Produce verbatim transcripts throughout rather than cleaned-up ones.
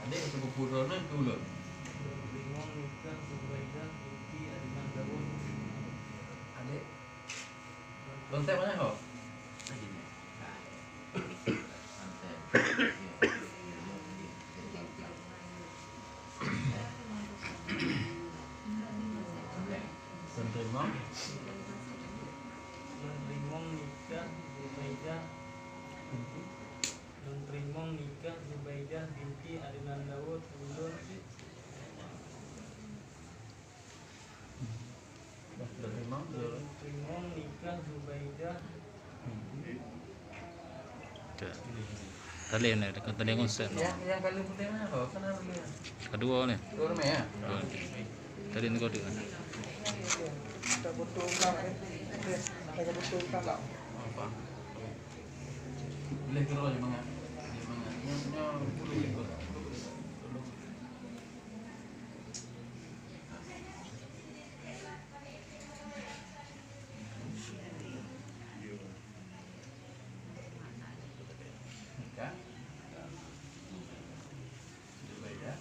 Adék sepupu droeneuh keu ulôn. Lôn teurimong nikah Zubaidah binti Adnan Daud. Adék. Lôn teurimong ho? Lôn teurimong. Lôn teurimong nikah Zubaidah. Lôn teurimong nikah Zubaidah binti Adnan Daud ulôn. Lôn teurimong nikah Zubaidah. Tadi ni, tadi konsep. Yang, yang kali putih mana? Oh, kan ada dia. Kedua ni. Dua rumah ya? Dua ni. Tadi ni kau tengok. Tak betul tak, eh? Tak betul tak? Apa? Boleh keluar je mangat. Dia mangat. Nyo, nyo, boleh keluar. Nikah Zubaidah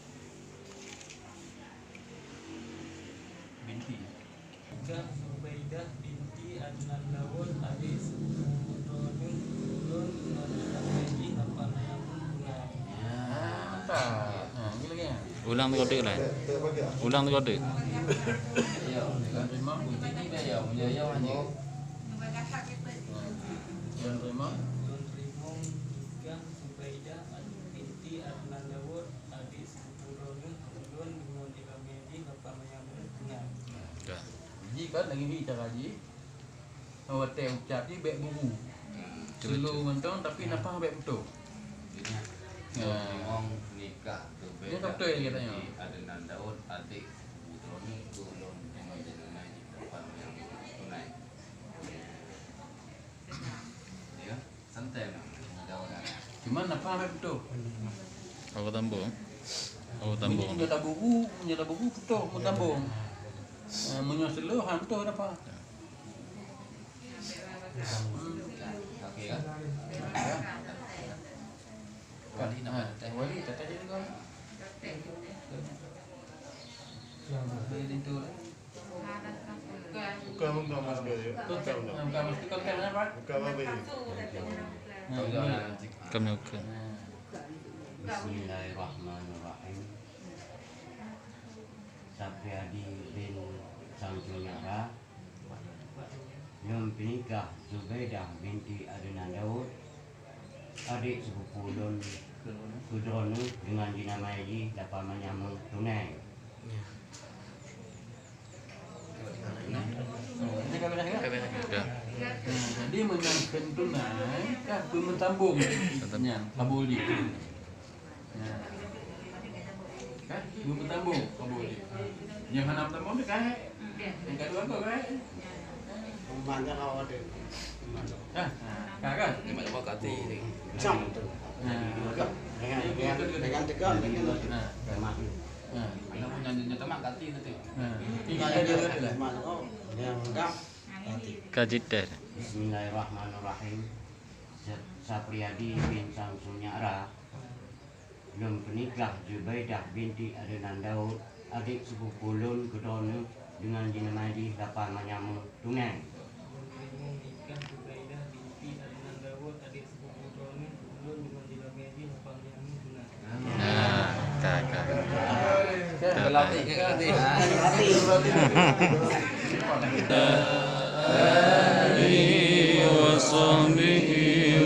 binti. Nikah Zubaidah binti Adnan Daud, adék sepupu droeneuh ulôn, ngon nikah jih lapan ayam tunai. Ah, mantap. Ha, ni lagi, ha. Ulang tu kode lah. Ulang tu kode. Lôn teurimong. Lôn teurimong. Lôn teurimong nikah Zubaidah binti Adnan Daud, adék sepupu droeneuh ulôn, ngon ilangnya jih lapan ayam tunai. Dah. Ji kan lagi ni cara ji. Watèe ucap ji bèk buru. Slow mantong tapi nafah bèk putôh. Ingat, ya. Lôn teurimong nikah Zubaidah binti Adnan Daud, adék sepupu droeneuh, ulôn ngon ilangnya jih lapan ayam tunai. Ya, santai nah. Cuma nafah bèk putôh. Aku tambung. Aku tambung. Meunyoe taburu, meunyoe taburu putôh, meutambung. Eh, meunyoe slow, han putôh nafah. Hmm. Okey, ya. Wali nama teh? Wali, teh, teh, teh. Buka, buka masker, ya. Buka, buka masker, buka masker. Buka apa ini? Kami buka. Bismillahirrahmanirrahim. Sapriadi bin Samsul Nara. Lôn peunikah Zubaidah binti Adnan Daud, adék sepupu lôn, keu droeneuh deungon jinamai jih lapan manyam tunai. Ya. Jadi meunyoe kheun tunai, ka beumeutambong nyan, kabul jih. Nah. Kan? Dua peutambong, kabul. Nyang hana peutambong tu kan? Nyang kedua tu kan? Banyak awak ada. Kan? Nah, kan? Dia banyak bakat hati ni. Macam tu. Nah. Dengan, dengan, dengan tegas, dengan. Nah. Nah. Ada pun yang nyata mak kati nanti. Nah. Ini ada dia kata lah. Yang enggak. Kajit deh. Bismillahirrahmanirrahim. Sa-, Sapriadi bin Samsul Nyara. Lôn peunikah Zubaidah binti Adnan Daud, adék sepupu lôn keu droeneuh, deungon jinamai jih lapan manyam tunai. Lôn teurimong nikah Zubaidah binti Adnan Daud, adék sepupu droeneuh, ulôn deungon jinamai jih lapan manyam tunai. Nah, ka, ka. Berlatih, berlatih. آله وصحبه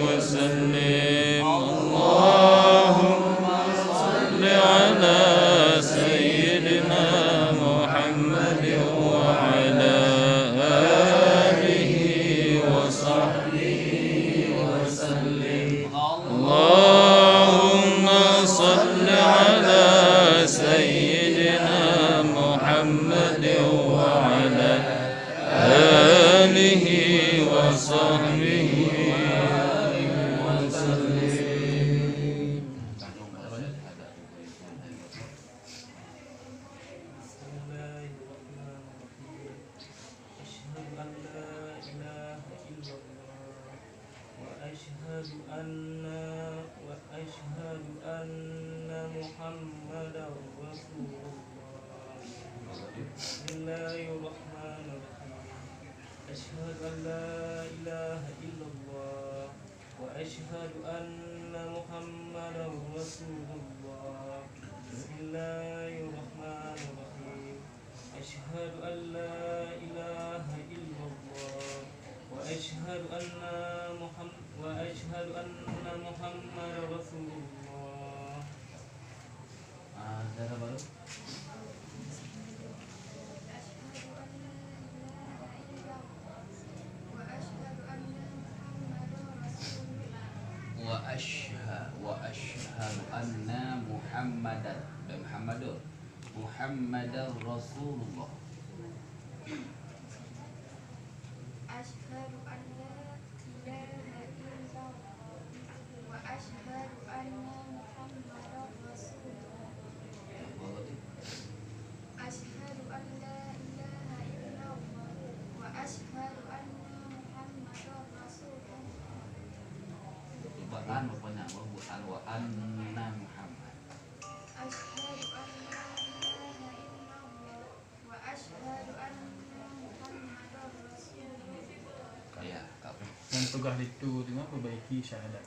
وسلم. اللهم صل على سيدنا محمد وعلى آله وصحبه وسلم. اللهم صل على سيدنا محمد وعلى آله وصحبه رسول الله. بسم الله الرحمن الرحيم. أشهد أن لا إله إلا الله وأشهد أن محمدا رسول الله. بسم الله الرحمن الرحيم. أشهد أن لا إله إلا الله وأشهد أن محم-، وأشهد أن محمدا رسول الله. Ah, dara baru. أشهد أن لا إله إلا الله وأشهد أن محمدا رسول الله. Wa ashha-, wa ashhadu anna Muhammadan, bukan Muhammadun. Muhammadar Rasulullah. أشهد أن لا إله إلا الله وأشهد أن محمدا رسول الله. أشهد أن لا إله إلا الله وأشهد أن محمدا رسول الله. Bukan an, bukan an, bukan an, wa anna Muhammad. أشهد أن لا إله إلا الله وأشهد أن محمدا رسول الله. Ya, tak apa. Nyang tugaih lé tu teungoh peubaiki syahadat.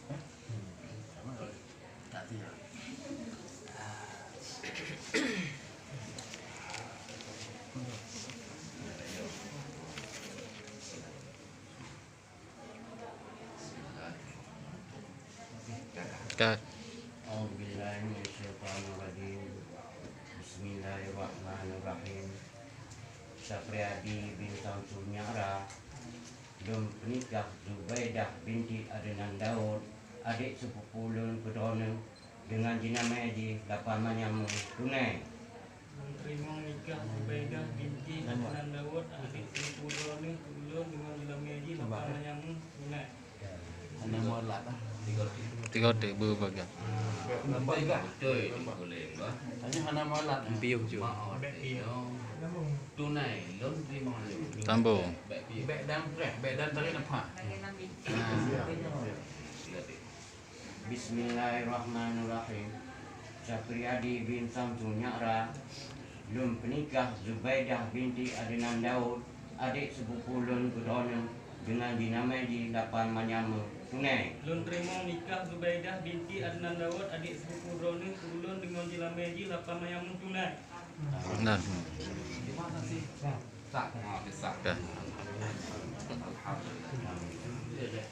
Hah? Sama. Tak tiap. Ka. A'udzubillahi minasyaitonirrajim. Bismillahirrahmanirrahim. Sapriadi bin Samsul Mi'raj, lôn peunikah Zubaidah binti Adnan Daud, adék seupupu lôn keudroe nyoe, deungon jinamé jih lapan manyam meutunai. Meuteurimong nikah Zubaidah binti Adnan Daud, adék seupupu droeneuh keu ulôn deungon jinamé jih lapan manyam meutunai. Hana mualat lah. Tiga T berbagai. Beutôi, beutôi. Hanya hana mualat. Piôh je. Tunai, lôn teurimong. Tambong. Bèk dan preh, bèk dan tarék nafah. Tiga T. Bismillahirrahmanirrahim. Sapriadi bin Samsul Mi'raj, lôn peunikah Zubaidah binti Adnan Daud, adék seupupu lôn keudroe nyoe, deungon jinamé jih lapan manyam meutunai. Lôn teurimong nikah Zubaidah binti Adnan Daud, adék seupupu droeneuh keu ulôn, deungon jinamé jih lapan manyam meutunai. Nah. Sah. Ha, sah. Dah. Alhamdulillah.